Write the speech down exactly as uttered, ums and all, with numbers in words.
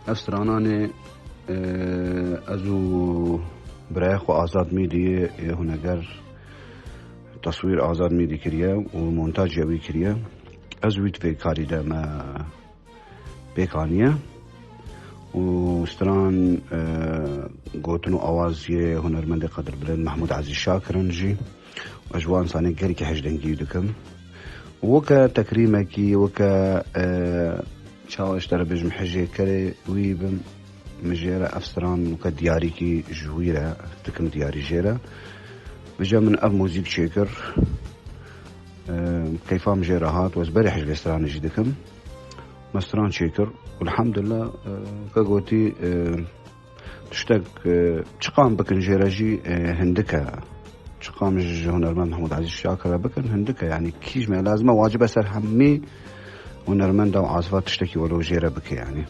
Ev strananê, e, ez û birayê xwe Azad Mîdiyê yê huneger teswîr Azad Mîdî kiriye û montaj ya wî kiriye. Ez wî di vê karî de me pêk aniye û stran, e, gotin û awaz yê hunermendê Qedirbilind Mehmûd Ezîz Şakir in jî. Ez ji wan insanê gelekî hejdengî dikim. Weke tekrîmekî, weke, e, çawa ji te re bêjim, hejêkerê wî bim, min jê re ev stran weke diyarîkî ji wî re dikim diyarî jê re. Vêca min ev muzîk çêkir. E, keyfa min jê re hat, ez berê hejgê stranê jî dikim. Me stran çêkir. Elhamdulillah, e, ke gotî, e, tiştek, e, çiqam bikin jê re jî, e, hindik e. Çiqam ji hunermend Mehmûd Ezîz Şakir re bikin, hindik e. Yanî kî ji me lazim e, wacib e ser hemî hunermenda û azifa tiştekî welo jê re bike, yanî.